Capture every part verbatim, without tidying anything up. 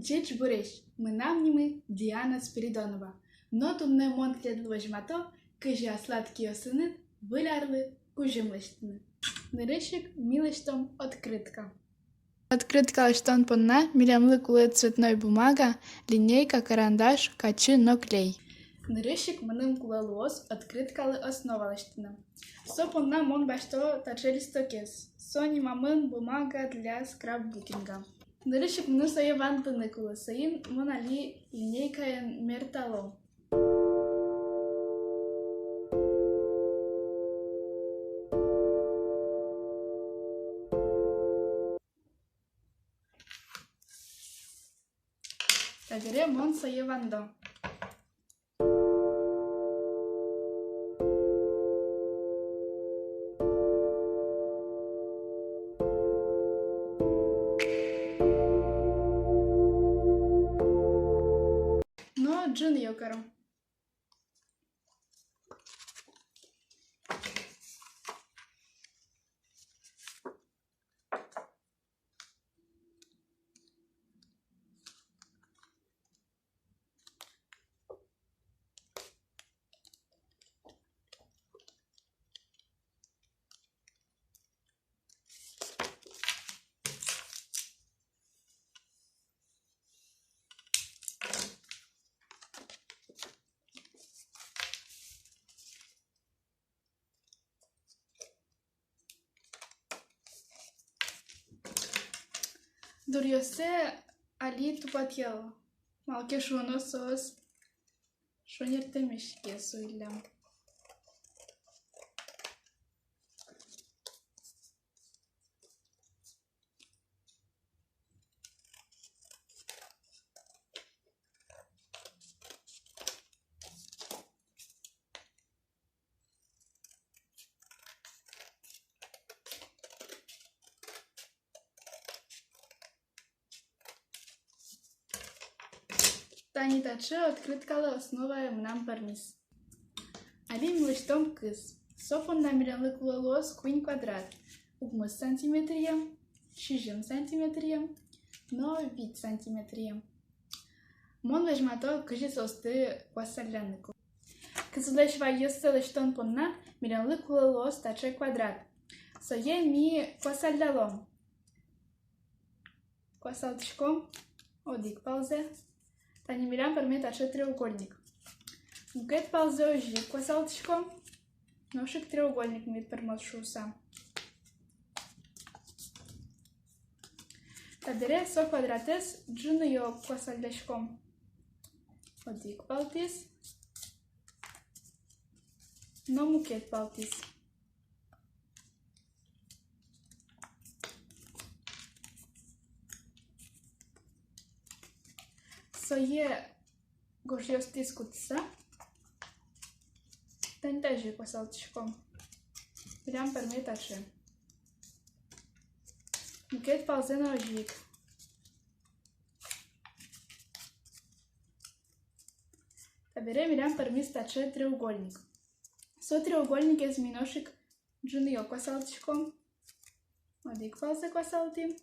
Ӟечбуресь! Мынам нимы Диана Спиридонова. Но туннэ мон тӥледлы возьмато, кызьы аслад киосыныд Выль арлы кузьым лэсьтыны. Нырысь ик ми лэсьтом открытка. Открытка лэсьтон понна милемлы кулэ цветной бумага, линейка, карандаш, качы но клей. Нырысь ик мыным кулэ луоз открыткалы основа лэсьтыны. Со понна мон басьто таӵе листокез. Со нимамын «Бумага для скрапбукинга». Нырысь ик мыным сое вандыны кулэ, соин мон али линейкаен мертало. Табере мон сое вандо. Но ӝыныё каро. Дуръёссэ али тупатъяло, малы ке шуоно соос шонертэмесь ке суиллям. Тани таӵе открыткалы основае мынам пӧрмиз. Али ми лэсьтом кыз. Со понна милемлы кулэ луоз куинь квадрат: укмыс сантиметръем, сизьым сантиметръем но вить сантиметръем. Мон возьмато, кызьы соосты куасалляны кулэ. Кызлэсь вайёссэ лэсьтон понна милемлы кулэ луоз таӵе квадрат. Сое ми куасаллялом. Куасалтӥськом одӥг палзэ. Тани милям пӧрме таӵе треугольник. Мукет палзэ озьы ик куасалтӥськом. Нош ик треугольник мед пӧрмоз шуыса. Табере со квадратэз ӝыныё куасалляськом. Одӥг палтӥз но мукет палтӥз. Сое гожъёстӥз кутыса, тани тазьы куасалтӥськом. Милям пӧрме таӵе. Мукет палзэ но озьы ик. Табере милям пӧрмиз таӵе треугольник. Со треугольникез ми нош ик ӝыныё куасалтӥськом. Одӥг палзэ куасалтӥм.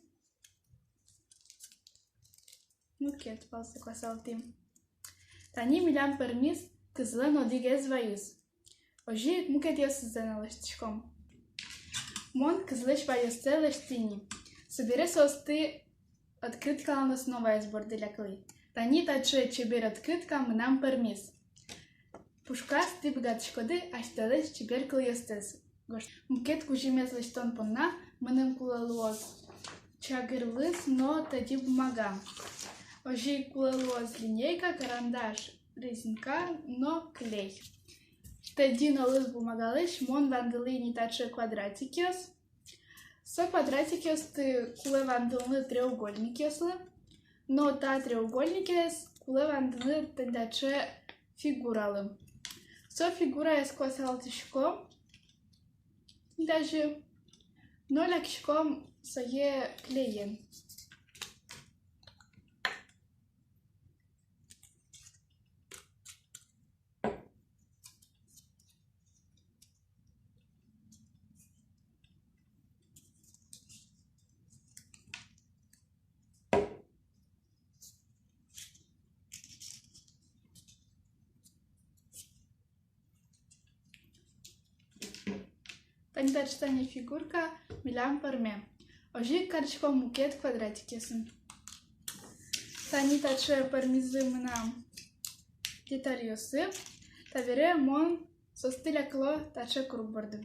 Мукет палзэ куасалтӥм. Тани милям пӧрмиз кызлэн одӥгез вайыз. Озьы ик мукетъёссэ но лэсьтӥськом. Мон кызлэсь вайёссэ лэсьтӥ ни. Собере соосты открыткалэн основаез борды лякылӥ. Тани таӵе чебер открытка мынам пӧрмиз. Пушказ тӥ быгатӥськоды асьтэлэсь чебер кылъёстэс гожтыны. Мукет кузьымез лэсьтон понна мыным кулэ луоз чагыр лыз но тӧдьы бумага. Озьы ик кулэ луоз линейка, карандаш, резинка но клей. Тӧдьы но лыз бумагалэсь мон вандылӥ ни таӵе квадратикъёс. Со квадратикъёсты кулэ вандылыны треугольникъёслы, но та треугольникез кулэ вандылыны тӥни таӵе фигуралы. Со фигураез куасалтӥськом тазьы но лякиськом сое клеен. Али таӵе тани фигурка милям пӧрме. Озьы ик кариськом мукет квадратикъёсын. Тани таӵе пӧрмизы мынам детальёсы. Табере мон соосты лякыло таӵе круг борды.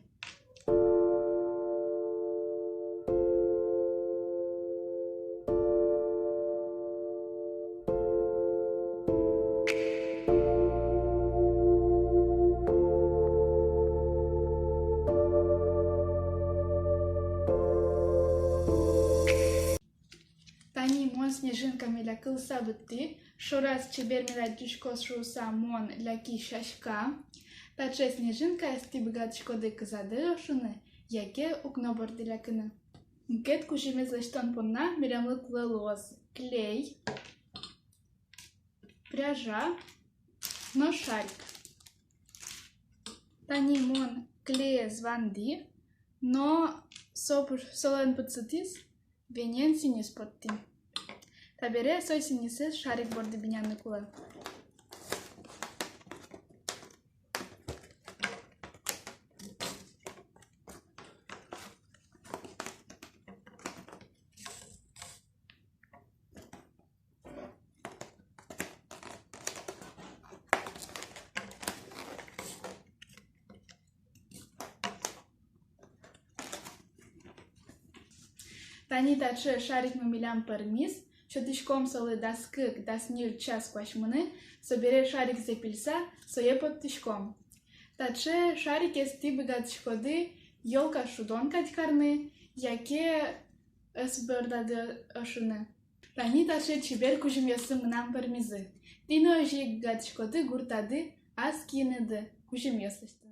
Тани мон снежинкаме лякылыса быдтӥ. Шораз чебер мед адӟиськоз шуыса, мон лякӥ сяська. Таӵе снежинкаез тӥ быгатӥськоды кызады ошыны яке укно борды лякыны. Мукет кузьымез лэсьтон понна милемлы кулэ луоз клей, пряжа но шарик. Тани мон клеез вандӥ, но со пуш-, солэн пыдсытӥз веньен сӥньыс поттӥ. Табере со сӥньысэз шарик борды биньяны кулэ. Тани таӵе шарикмы милям пӧрмиз. Сётӥськом солы дас кык-дас ньыль час куасьмыны, собере шарикзэ пильса, сое поттӥськом. Таӵе шарикез тӥ быгатӥськоды ёлка шудон кадь карыны яке ӧс бордады ошыны. Тани таӵе чебер кузьымъёсы мынам пӧрмизы. Тӥ но озьы ик быгатӥськоды гуртады ас киыныды кузьымъёс лэсьтыны.